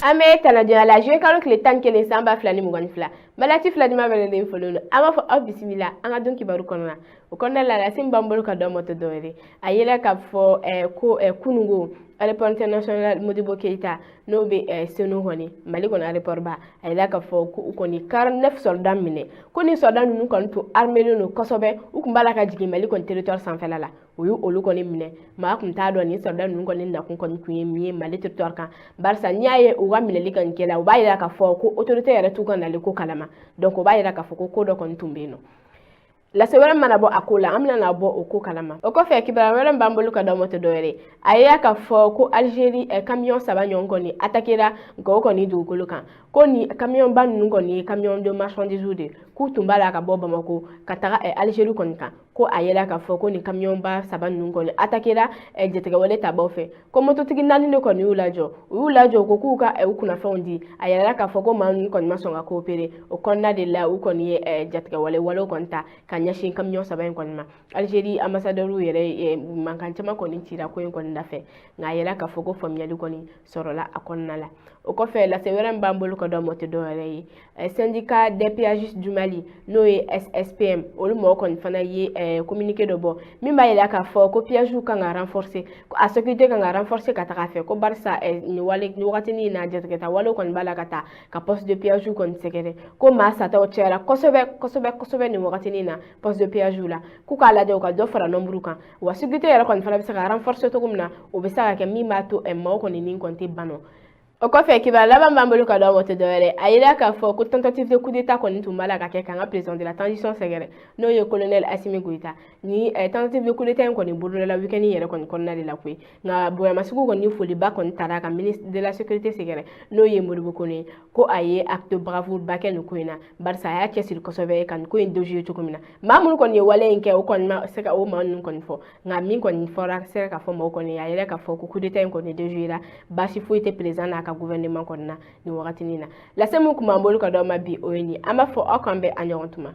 An bɛ tanadonya la, juillet kalo tile 11 san 2022. Malati fila juma bɛɛ lajɛlen fɔlen don. An b'a fɔ aw bisimila an ka don kibaru kɔnɔ na. O kɔnɔna la, lase min b'an bolo ka d'aw ma tɛ dɔwɛrɛ ye, a yela k'a fɔ ko kunungo aéroport international Modibo Keïta, n'o bɛ Senu kɔni, Mali kɔni aéroport ba, a yela k'a fɔ ko u kɔni 49 soldats minɛ, ko ni soldats ninnu kɔni tun armé don kosɛbɛ, u tun b'a la ka jigin Mali kɔni territoire sanfɛla la. U y'u olu kɔni minɛ. Maa tun t'a dɔn nin soldats ninnu kɔni nakun kɔni tun ye min ye Mali territoire kan, barisa n'i y'a ye u ka minɛli kɔni kɛla, u b'a yira k'a fɔ ko autorité yɛrɛ t'u ka nali ko kalama. Donc o b'a yira k'a fɔ ko ko dɔ kɔni tun bɛ yen nɔ. Lase wɛrɛ mana bɔ a ko la, an bɛna na bɔ o ko kalama. O kɔfɛ, kibaruya wɛrɛ min b'an bolo ka d'aw ma tɛ dɔwɛrɛ ye, a y'a k'a fɔ ko Algérie camion saba ɲɔgɔn kɔni attaquera Gao kɔni dugukolo kan, ko ni camion ba ninnu kɔni ye camion de marchandise de, k'u tun b'a la ka bɔ Bamako ka taga Algérie kɔni kan. Ko a yela k'a fɔ ko nin camion ba saba ninnu kɔni attaquera jatigɛwale tabaw fɛ, ko mototigi naani de kɔni y'u lajɔ. U y'u lajɔ ko k'u ka u kunnafɛnw di. A yɛrɛ k'a fɔ ko maa ninnu kɔni ma sɔn ka coopérer. O kɔnɔna de la, u kɔni ye jatigɛwale walew kɔni ta ka ɲɛsin camion saba in kɔni ma. Algérie ambassadeur yɛrɛ, mankan caman kɔni cira ko in kɔni dafɛ, nka a yɛrɛ k'a fɔ ko faamuyali kɔni sɔrɔla a kɔnɔna la. O kɔfɛ, lase wɛrɛ min b'an bolo ka d'aw ma tɛ dɔwɛrɛ ye, syndicat des péagistes du Mali, n'o ye SSPM, olu mɔgɔ kɔni fana ye communiqué dɔ bɔ min b'a yira k'a fɔ ko péage kan ka renforcer, a sécurité kan ka renforcer ka taga fɛ, ko barisa nin wale nin wagatinin in na, jatigɛta walew kɔni b'a la ka taa ka poste de péage kɔni sɛgɛrɛ, ko maa sataw cayara kosɛbɛ kosɛbɛ kosɛbɛ nin wagatinin na poste de péage la, k'u k'a lajɛ u ka dɔ fara nombre kan, wa sécurité yɛrɛ kɔni fana bɛ se ka renforcer cogo min na, o bɛ se ka kɛ min b'a to maaw kɔni ni kɔni tɛ ban. O kɔfɛ, kibaruya laban b'an bolo ka d'aw ma tɛ dɔwɛrɛ, a yira k'a fɔ ko tentative de coup d'état kɔni tun b'a la ka kɛ k'an ka président de la transition sɛgɛrɛ, n'o ye colonel Assimi Goïta. Ni tentative de coup d'état in kɔni bolodala week-end yɛrɛ kɔni kɔnɔna de la koyi, nka bonyamasigi kɔni foliba kɔni taara ka ministre de la sécurité sɛgɛrɛ, n'o ye Modibo Kone ye, ko a ye acte bravoure ba kɛ nin ko in na, barisa a y'a cɛsiri kosɛbɛ ka nin ko in déjouer cogo min na. Maa minnu kɔni ye wale in kɛ, o kɔni ma se ka o maa ninnu kɔni fɔ, nka min kɔni fɔra sera ka fɔ maaw kɔni, a yɛrɛ ka fɔ ko coup d'état in kɔni déjouer, baasi foyi tɛ président n'a ka gouvernement kɔni na nin wagatinin na. Lase min tun b'an bolo ka d'aw ma bi, o ye nin. An b'a fɔ aw k'an bɛn a ɲɔgɔn tuma.